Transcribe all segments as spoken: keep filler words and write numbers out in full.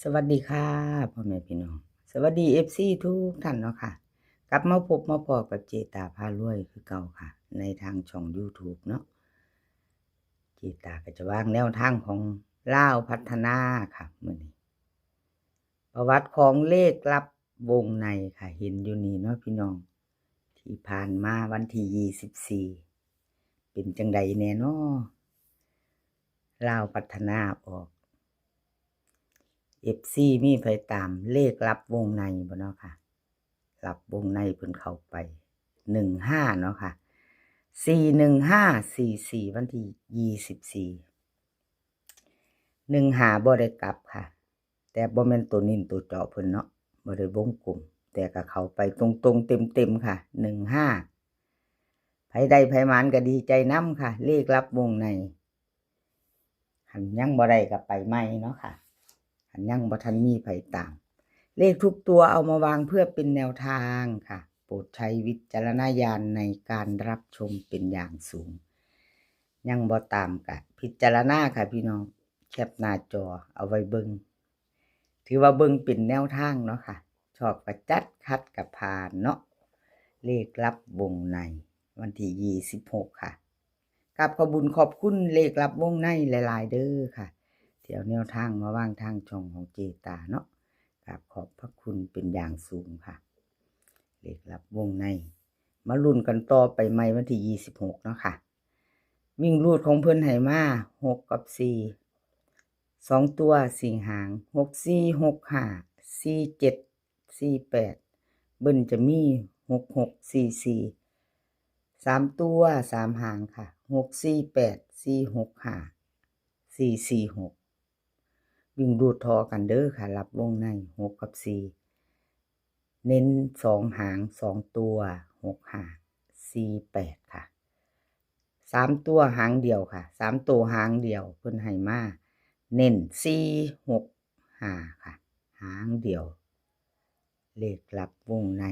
สวัสดีค่ะ พ่อแม่พี่น้อง สวัสดี เอฟซี ทุกท่านเนาะค่ะ กลับมาพบมาพ้อกับเจตาพารวยคือเก่าค่ะ ในทางช่อง YouTube เนาะ เจตาก็จะวางแนวทางของลาวพัฒนาค่ะ มื้อนี้ ประวัติของเลขลับวงในค่ะ เห็นอยู่นี่เนาะพี่น้อง ที่ผ่านมาวันที่ยี่สิบสี่ เป็นจังใดแน่น้อ ลาวพัฒนาออก เอฟซี มีไผตามเลขลับวงในบ่เนาะค่ะ ลับวงในเพิ่นเข้าไป หนึ่งห้า เนาะค่ะ สี่หนึ่งห้า สี่สี่ วันที่ยี่สิบสี่ หนึ่งห้า บ่ได้กลับค่ะ แต่บ่แม่นตัวเน้นตัวเจาะเพิ่นเนาะ บ่ได้วงกลม แต่ก็เข้าไปตรงๆ เต็มๆ ค่ะ หนึ่งห้า ไผได้ไผหมานก็ดีใจนำค่ะ เลขลับวงใน คันยังบ่ได้ก็ไปใหม่เนาะค่ะ คันยังบ่ทันมีไผตาม เลขทุกตัวเอามาวางเพื่อเป็นแนวทางค่ะ โปรดใช้วิจารณญาณในการรับชมเป็นอย่างสูง ยังบ่ตามก็พิจารณาค่ะพี่น้อง แคปหน้าจอเอาไว้เบิ่ง ถือว่าเบิ่งเป็นแนวทางเนาะค่ะ ชอบก็จัด ขัดก็ผ่านเนาะ เลขลับวงใน วันที่ยี่สิบหก ค่ะ กราบขอบบุญขอบคุณเลขลับวงในหลายๆ เด้อค่ะ ที่เอาแนวทางมาวางทางช่องของเจตาเนาะ กราบขอบพระคุณเป็นอย่างสูงค่ะ เลขลับวงใน มาลุ้นกันต่อไปใหม่วันที่ยี่สิบหก เนาะค่ะ วิ่งรูดของเพิ่นให้มา หก กับ สี่ สองตัว สี่ หาง หก สี่ หก ห้า สี่ เจ็ด สี่ แปด เบิ้ลจะมี หก หก สี่ สี่ สามตัว สาม หางค่ะ หก สี่ แปด สี่ หก ห้า สี่ สี่ หก วิ่งรูดทอกันเด้อค่ะ ลับวงใน หก กับ สี่ เน้น สอง หาง สอง ตัว หก ห้า สี่ แปด ค่ะ สาม ตัวหางเดียวค่ะ สาม ตัวหางเดียว เพิ่นให้มา เน้น สี่ หก ห้า ค่ะ หางเดียว เลขลับวงใน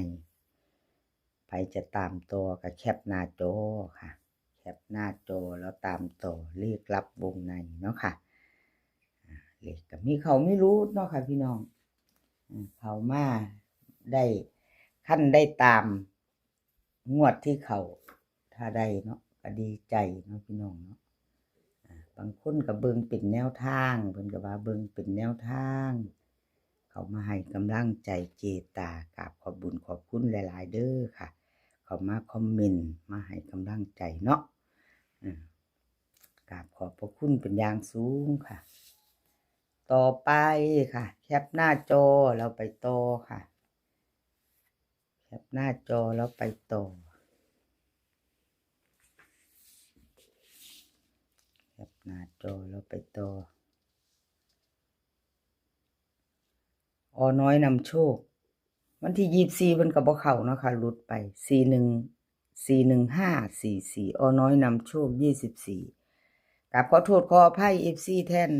ไผจะตามต่อก็แคปหน้าจอค่ะ แคปหน้าจอแล้วตามต่อเลขลับวงในเนาะค่ะ อ่า เลขก็มีเข้ามีหลุดเนาะค่ะพี่น้อง อืม เข้ามาได้ คันได้ตามงวดที่เข้า ถ้าได้เนาะ ก็ดีใจเนาะพี่น้องเนาะ อ่า บางคนก็เบิ่งเป็นแนวทาง เพิ่นก็ว่าเบิ่งเป็นแนวทาง เข้ามาให้กำลังใจเจตา กราบขอบบุญขอบคุณหลายๆ เด้อค่ะ เข้ามาคอมเมนต์ มาให้กำลังใจเนาะ อ่า กราบขอบพระคุณเป็นอย่างสูงค่ะ ต่อไปค่ะ แคปหน้าจอ เราไปต่อค่ะ แคปหน้าจอ แล้วไปต่อ แคปหน้าจอ แล้วไปต่อ อ.น้อยนำโชค วันที่ยี่สิบสี่ เพิ่นก็บ่เข้าเนาะค่ะ หลุดไป สี่หนึ่ง สี่หนึ่งห้า สี่สี่ อ.น้อยนำโชค ยี่สิบสี่ กราบขอโทษขออภัย เอฟซี แทน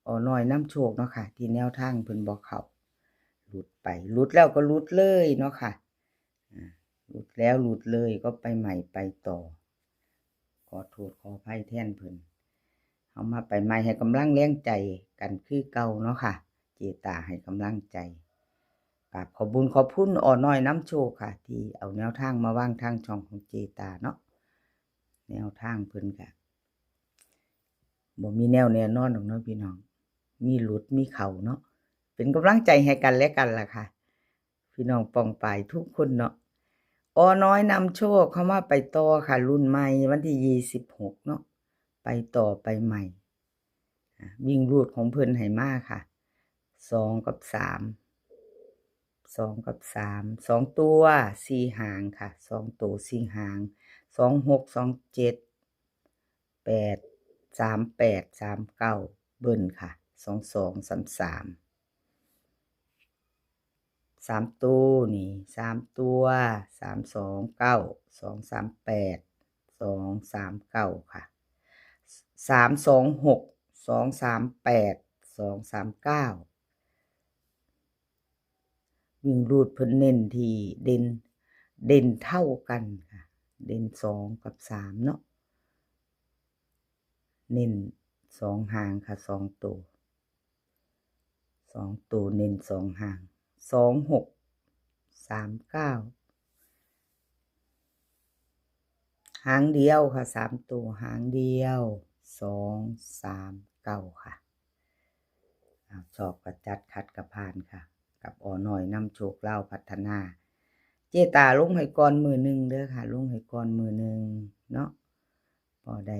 อ.น้อยนำโชคเนาะค่ะ ที่แนวทางเพิ่นบ่เข้า หลุดไป หลุดแล้วก็หลุดเลยเนาะค่ะ อ่า หลุดแล้วหลุดเลยก็ไปใหม่ไปต่อ ขอโทษขออภัยแทนเพิ่น เฮามาไปใหม่ให้กำลังแรงใจกันคือเก่าเนาะค่ะ เจตาให้กำลังใจ กราบขอบบุญขอบคุณ อ.น้อยนำโชคค่ะ ที่เอาแนวทางมาวางทางช่องของเจตาเนาะ แนวทางเพิ่นก็บ่มีแนวแน่นอนดอกเนาะพี่น้อง มีหลุดมีเข้าเนาะ เป็นกำลังใจให้กันและกันล่ะค่ะ พี่น้องป้องปายทุกคนเนาะ อ.น้อยนำโชคเข้ามาไปต่อค่ะ รุ่นใหม่วันที่ยี่สิบหกเนาะ ไปต่อไปใหม่ อ่ะ วิ่งรูดของเพิ่นให้มาค่ะ สอง กับ สาม สอง กับ สาม สอง ตัว สี่ หางค่ะ สอง ตัว สี่ หาง สอง หก สอง เจ็ด แปด สาม แปด สาม เก้า เบิ้ลค่ะ สอง สอง สาม สาม สาม ตัวนี่ สาม ตัว สาม สอง เก้า สอง สาม แปด สอง สาม เก้า ค่ะ สาม สอง หก สอง สาม แปด สอง สาม เก้า วิ่งรูดเพิ่นเน้นที่เด่น เด่นเท่ากันค่ะ เด่น สอง กับ สาม เนาะ เน้น สอง หางค่ะ สอง ตัว สองตัวเน้นสองหาง สองหก สามเก้า หางเดียวค่ะ สามตัวหางเดียว สองสามเก้า ค่ะ อ่า ชอบก็จัด ขัดก็ผ่านค่ะ กับ อ.น้อยนำโชค ลาวพัฒนา เจตาลงให้ก่อนมื้อหนึ่งเด้อค่ะ ลงให้ก่อนมื้อหนึ่งเนาะ พอได้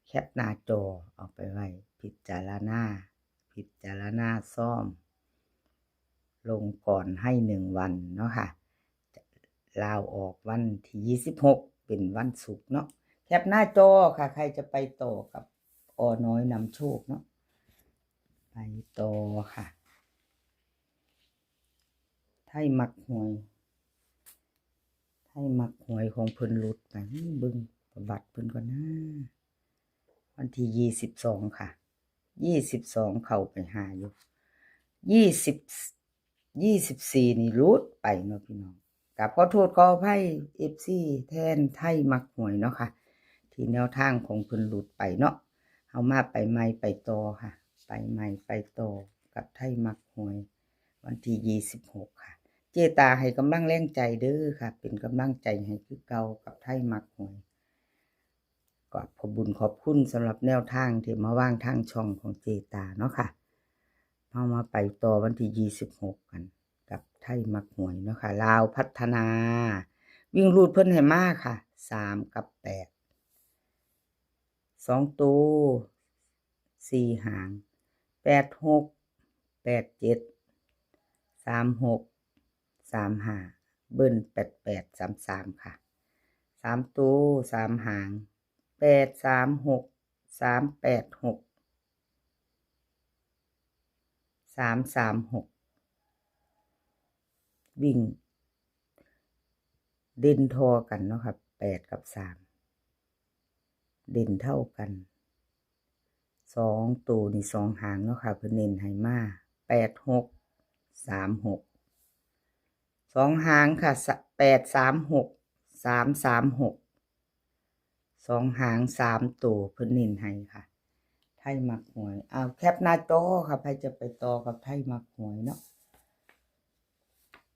แคปหน้าจอเอาไปไว้พิจารณา พิจารณาซ่อม ลงก่อนให้หนึ่งวันเนาะค่ะ ลาวออกวันที่ยี่สิบหก เป็นวันศุกร์เนาะ แคปหน้าจอค่ะ ใครจะไปต่อกับ อ.น้อยนำโชคเนาะ ไปต่อค่ะ ไทยมักหวย ไทยมักหวยของเพิ่นหลุดไป เบิ่งประวัติเพิ่นก่อนนะ วันที่ยี่สิบสองค่ะ ยี่สิบสอง เข้าไปหาอยู่ ยี่สิบ ยี่สิบสี่ นี่หลุดไปเนาะพี่น้อง กราบขอโทษขออภัย เอฟซี แทนไทยมักหวยเนาะค่ะ ที่แนวทางของเพิ่นหลุดไปเนาะ เอามาไปใหม่ไปต่อค่ะ ไปใหม่ไปต่อกับไทยมักหวย วันที่ยี่สิบหกค่ะ เจตาให้กำลังแรงใจเด้อค่ะ เป็นกำลังใจให้คือเก่ากับไทยมักหวย ก็ขอบบุญขอบคุณสำหรับแนวทางที่มาวางทางช่องของเจตาเนาะค่ะ เฮามาไปต่อวันที่ยี่สิบหกกัน กับไทยมักหวยเนาะค่ะ ลาวพัฒนา วิ่งรูดเพิ่นให้มาค่ะ สามกับแปด สองตัว สี่หาง แปดหก แปดเจ็ด สามหก สามห้า เบิ้ล แปดแปด สามสาม ค่ะ สามตัว สามหาง แปดสามหก สามแปดหก สามสามหก วิ่ง เด่นท่อกันเนาะค่ะ แปดกับสาม เด่นเท่ากัน สองตัวนี่สองหางเนาะค่ะ เพิ่นเน้นให้มา แปดหก สามหก สองหางค่ะ สะ แปดสามหก สามสามหก สองหาง สามตัวเพิ่นเน้นให้ค่ะ ไทยมักหวย เอาแคปหน้าจอค่ะ ใครจะไปต่อกับไทยมักหวยเนาะ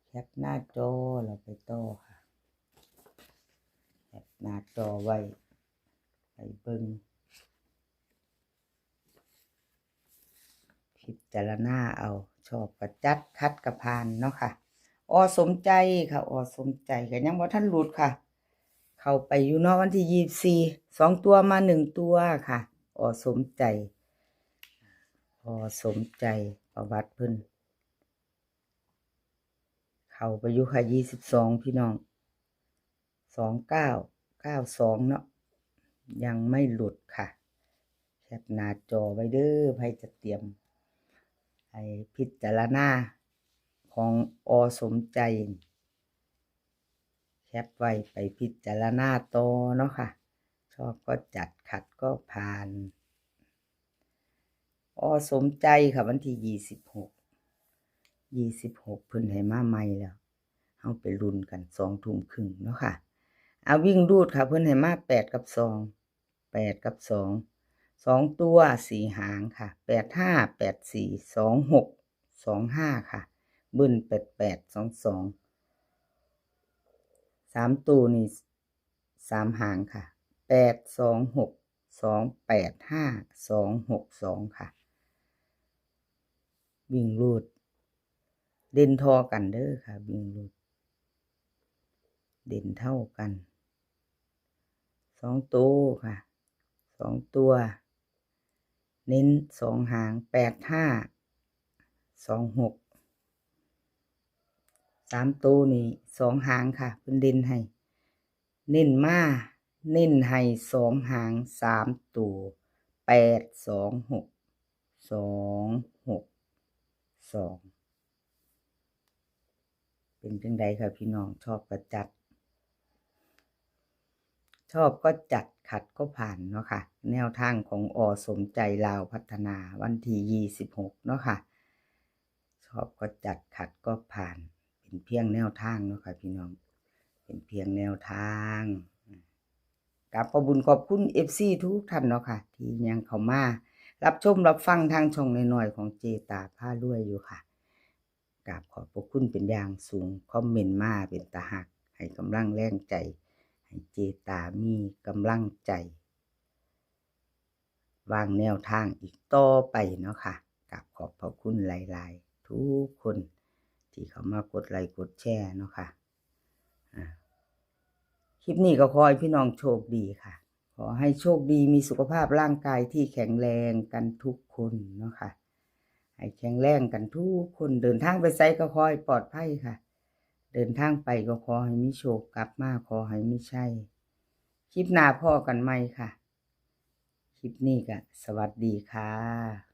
แคปหน้าจอแล้วไปต่อค่ะ แคปหน้าจอไว้ ไปเบิ่ง พิจารณาเอา ชอบก็จัด ขัดก็ผ่านเนาะค่ะ อ.สมใจค่ะ อ.สมใจก็ยังบ่ทันหลุดค่ะ เข้าไปอยู่เนาะ วันที่ยี่สิบสี่ สองตัวมาหนึ่งตัวค่ะ อ.สมใจ อ.สมใจ ประวัติเพิ่น เข้าไปอยู่ค่ะ ยี่สิบสอง พี่น้อง สองเก้า เก้าสอง เนาะ ยังไม่หลุดค่ะ แคปหน้าจอไว้เด้อ ใครจะเตรียม ให้พิจารณาของ อ.สมใจ แคปไว้ไปพิจารณาต่อเนาะค่ะ ชอบก็จัด ขัดก็ผ่าน อ.สมใจค่ะ วันที่ยี่สิบหก ยี่สิบหก เพิ่นให้มาใหม่แล้ว เฮาไปลุ้นกัน สองทุ่มครึ่งเนาะค่ะ เอาวิ่งรูดค่ะ เพิ่นให้มา แปดกับสอง แปดกับสอง สองตัว สี่หางค่ะ แปดห้า แปดสี่ สองหก สองห้า ค่ะ เบิ้ล แปดแปด สองสอง สามตัวนี่ สามหางค่ะ แปดสองหก สองแปดห้า สองหกสอง ค่ะ วิ่งรูด เด่นท่อกันเด้อค่ะ วิ่งรูด เด่นเท่ากัน สองตัวค่ะ สองตัว เน้นสองหาง แปดห้า สองหก สามตัวนี่ สองหางค่ะ เพิ่นเด่นให้ เน้นมา เน้นให้สองหาง สามตัว แปดสองหก สองหกสอง เป็นจั่งใดค่ะพี่น้อง ชอบก็จัด ชอบก็จัด ขัดก็ผ่านเนาะค่ะ แนวทางของ อ.สมใจ ลาวพัฒนา วันที่ยี่สิบหก เนาะค่ะ ชอบก็จัด ขัดก็ผ่าน เป็นเพียงแนวทางเนาะค่ะพี่น้อง เป็นเพียงแนวทาง กราบขอบบุญขอบคุณ เอฟซี ทุกท่านเนาะค่ะ ที่ยังเข้ามา รับชมรับฟังทางช่องน้อยๆของเจตาพารวยอยู่ค่ะ กราบขอบพระคุณเป็นอย่างสูง คอมเมนต์มาเป็นตาฮัก ให้กำลังแรงใจ ให้เจตามีกำลังใจ วางแนวทางอีกต่อไปเนาะค่ะ กราบขอบพระคุณหลายๆ ทุกคน ที่เข้ามากดไลค์กดแชร์เนาะค่ะ อ่า คลิปนี้ก็ขอให้พี่น้องโชคดีค่ะ ขอให้โชคดี มีสุขภาพร่างกายที่แข็งแรงกันทุกคนเนาะค่ะ ให้แข็งแรงกันทุกคน เดินทางไปไสก็ขอให้ปลอดภัยค่ะ เดินทางไปก็ขอให้มีโชค กลับมาขอให้มีชัย คลิปหน้าพ้อกันใหม่ค่ะ คลิปนี้ก็สวัสดีค่ะ